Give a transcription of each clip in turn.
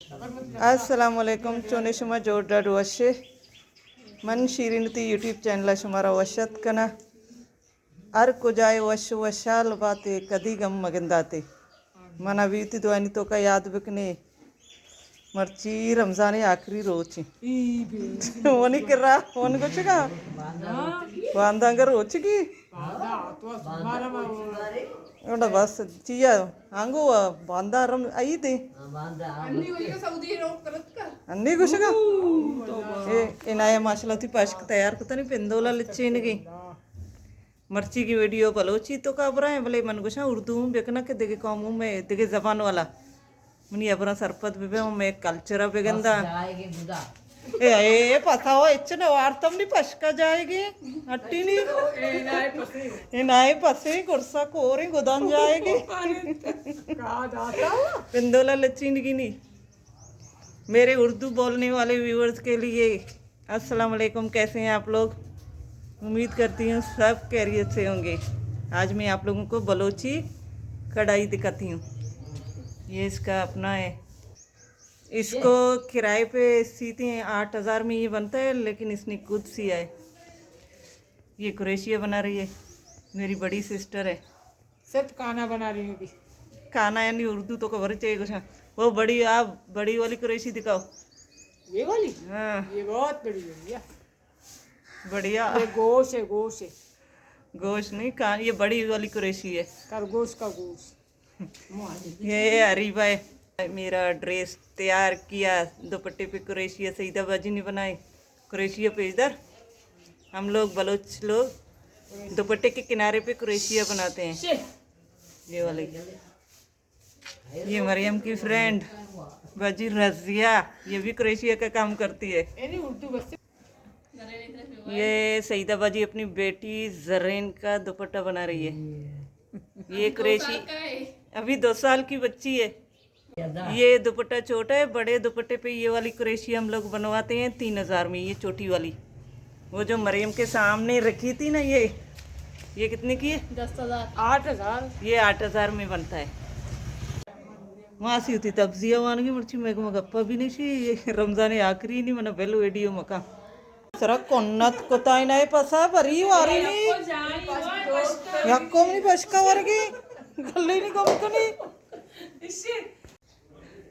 السلام علیکم، چونے شما؟ جوڑ ڈاڈ وشے؟ من شیرین تی یوٹیوب چینل شمارا وشت کنا۔ ہر کجائے وش وشال باتے، کدی گم مگنداتے۔ منا بیتی دوانی توکا یاد بکنے۔ مرچی رمضان آخری روچ۔ ونی کرا، ون گوشگا؟ باندا انگا روچ کی؟ اوڑا بس چیا؟ آنگو باندا رم عید ہے۔ انی گوشگا؟ اے، انایا ماشاءاللہ تی پشک تیار کتنی پندولا لچینگی۔ مرچی کی ویڈیو بلوچی توکا برائیں، بلے من گوشاں اردو ہم بکنا کہ دگہ قوموں میں، دگہ زبان والا منی ہبراں سرپد ببے، ہم میں کلچر بگندا۔ اے، اے، اے، پسا ہو، اچ نہ وارتم نی پشکا جائے گی، ہٹی نی۔ اے نائے پسے، کرسا کوریں گدان جائے گی۔ پندولا لچینگی نی۔ میرے اردو بولنے والے ویورز کے لیے السلام علیکم، کیسے ہیں آپ لوگ؟ امید کرتی ہوں سب خیریت سے ہوں گے۔ آج میں آپ لوگوں کو بلوچی کڑھائی دکھاتی ہوں۔ یہ اس کا اپنا ہے، اس کو کرائے پہ سیتے ہیں، آٹھ ہزار میں یہ بنتا ہے، لیکن اس نے خود سیا ہے۔ یہ کروشیا بنا رہی ہے، میری بڑی سسٹر ہے۔ صرف کانا بنا رہی ہوں ابھی۔ کانا یعنی اردو توکا بری چاہیے کچھ۔ وہ بڑی، آپ بڑی والی کروشی دکھاؤ۔ یہ والی؟ ہاں۔ یہ بہت بڑی ہے بھیا۔ بڑھیا۔ یہ گوش ہے، گوش ہے۔ گوش نہیں، کان، یہ بڑی والی کروشی ہے۔ خرگوش کا گوش۔ یہ اریبہ ہے، میرا ڈریس تیار کیا، دوپٹے پہ کروشیا، سعیدہ باجی نے بنائے۔ کروشیا پہ ادھر ہم لوگ، بلوچ لوگ دوپٹے کے کنارے پہ کروشیا بناتے ہیں۔ یہ والے، یہ مریم کی فرینڈ باجی رضیہ، یہ بھی کروشیا کا کام کرتی ہے۔ یہ سعیدہ باجی اپنی بیٹی زرین کا دوپٹہ بنا رہی ہے۔ یہ کروشی ابھی دو سال کی بچی ہے۔ یہ دوپٹہ چھوٹا ہے، بڑے دوپٹے پہ یہ والی کروشی ہم لوگ بنواتے ہیں تین ہزار میں، یہ چھوٹی والی۔ وہ جو مریم کے سامنے رکھی تھی نا، یہ، یہ کتنے کی ہے؟ دس ہزار۔ آٹھ ہزار۔ یہ آٹھ ہزار میں بنتا ہے۔ ماسی ہوتی تبزیہ وانگی، مرچی میں کو گپا بھی نہیں سی، یہ رمضان آخری نہیں، منا بل ویڈیو مکا۔ سرا کنت کتائی نئے پسا بری واری نی۔ یکو منی پشکا ورگی۔ گلی نی گم کنی۔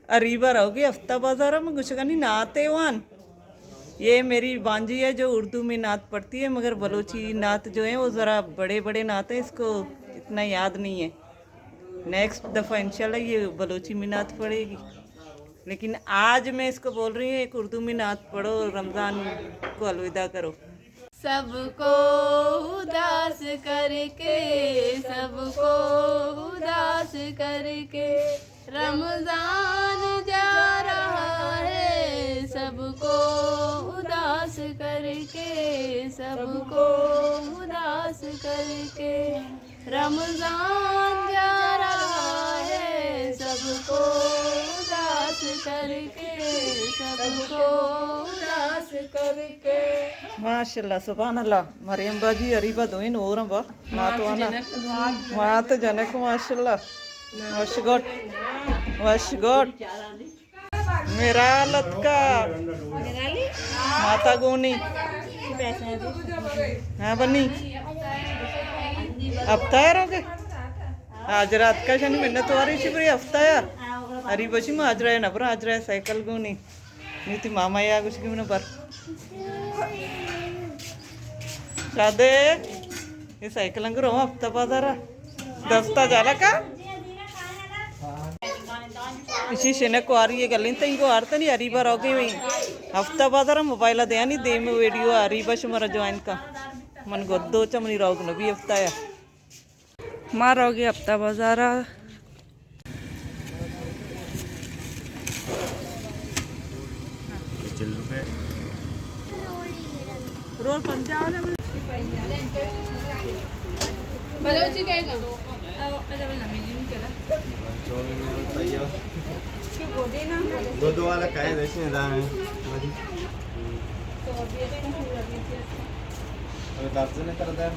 اریبہ روگی ہفتہ بازار میں گوشگانی نعتے وان۔ یہ میری بانجی ہے جو اردو میں نعت پڑھتی ہے، مگر بلوچی نعت جو ہے وہ ذرا بڑے بڑے نعت ہیں، اس کو اتنا یاد نہیں ہے۔ نیکسٹ دفعہ انشاءاللہ یہ بلوچی میں نعت پڑھے گی۔ لیکن آج میں اس کو بول رہی ہوں، ایک اردو میں نعت پڑھو، رمضان کو الوداع کرو۔ سب کو اداس کر کے، سب کو اداس کر کے، رمضان جا رہا ہے۔ سب کو اداس کر کے، سب کو اداس کر کے، رمضان جا رہا ہے، سب کو اداس کر کے، سب کو اداس کر کے۔ ماشاءاللہ، سبحان اللہ، مریم باجی، اریبہ دوئیں ہور اں با۔ مات وانا۔ مات جنک، ماشاءاللہ۔ وش گٹ، وش گٹ۔ میرا لتکا۔ ماتا گونی۔ ہاں بنی۔ ہفتہ ہے روگے۔ آج رات کا شنی منت واری شبری ہفتہ ہے۔ اری بشی ما آج رائے نبر، آج رائے سائیکل گونی۔ نی تی ماما یا گوشگی منو بر۔ شادے، یہ سائیکل انگر ہوں ہفتہ بازارا۔ دستا جالا کا؟ اسی شنک واری یہ گلین تنگو آرتنی اریبہ روگی ہوئی۔ ہفتہ بازارا موبائل دیانی دیم ویڈیو اریبہ شمارا جوائن کا۔ من گدو چمنی روگ نبی ہفتہ یا۔ ما روگی ہفتہ بازارا۔ چل روپے۔ رول پنجاہ والا۔ بلوچی کہے گا؟ دو دو والا کہے دیکھیں دائیں۔ ابھی درد نہیں کرتا ہے۔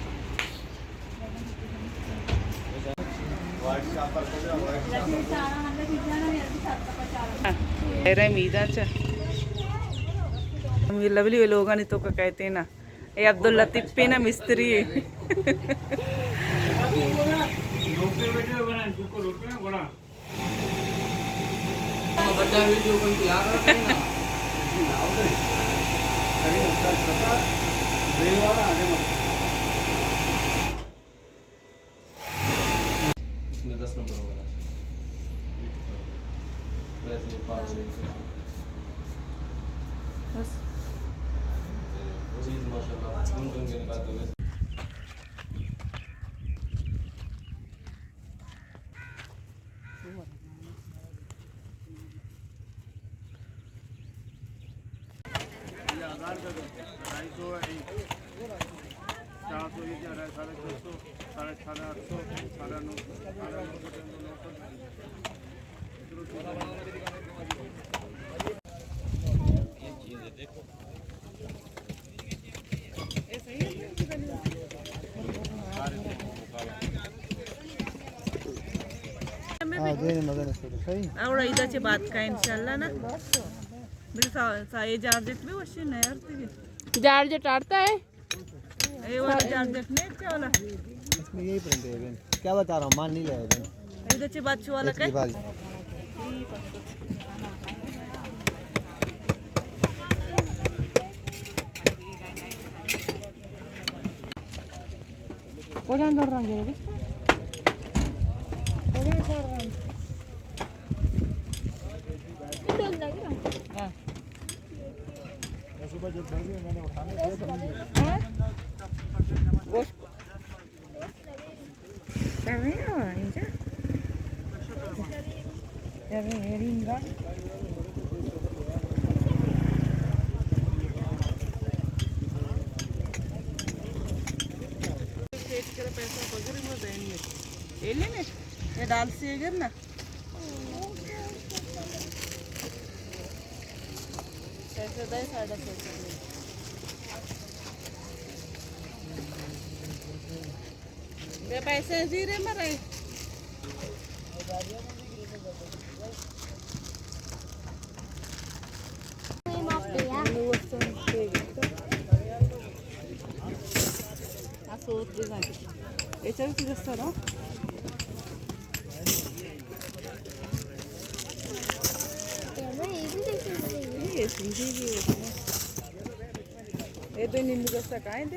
میرے میدان چا۔ ہم یہ لولی لوگانی تو کا کہتے ہیں نا۔ اے عبداللطیف پہ نا مستری ہے۔ اس میں دس نمبر ہوگا۔ ویسے پانچ۔ بس۔ چیز ماشاءاللہ، ڈھونڈ ڈھونڈ کے نکالتے ہوئے۔ یہ ہزار کا دو، ڈھائی سو ہے، چار سو، یہ کیا رہا ہے؟ ساڑھے چھ سو، ساڑھے، ساڑھے آٹھ سو، ساڑھے نو سو، ساڑھے نو سو۔ ہاں، دے مگن اس کو تو صحیح۔ اور عیدا چے بات کا انشاءاللہ نا۔ بلے سا، سا اے جارجٹ بھی وشی نہ یار تیگے۔ جارجٹ آڑتا ہے؟ اے والا جارجٹ نہیں، اچھا والا۔ اس میں یہی پرنٹ ہے بہن۔ کیا بتا رہا ہوں، مان نہیں لے بہن۔ عیدا چے بات چوالا اس کی کہے؟ بات۔ کجا دور رنگ ہے؟ کجا دور رنگ؟ ہاں۔ ہاں؟ گوشت۔ اینجا۔ پیسہ بزرگ میں بہن میں۔ یہ لینے؟ یہ ڈال سے گر نا۔ پیسے دے، ساڑھے چھ سو دے۔ بے پیسے زیرے مرے۔ آ سوت بزن۔ اے چل کی دستا نا؟ اے سیدھی بھی ہوتی ہے۔ اے تو نیمبو دستا کائیں دے؟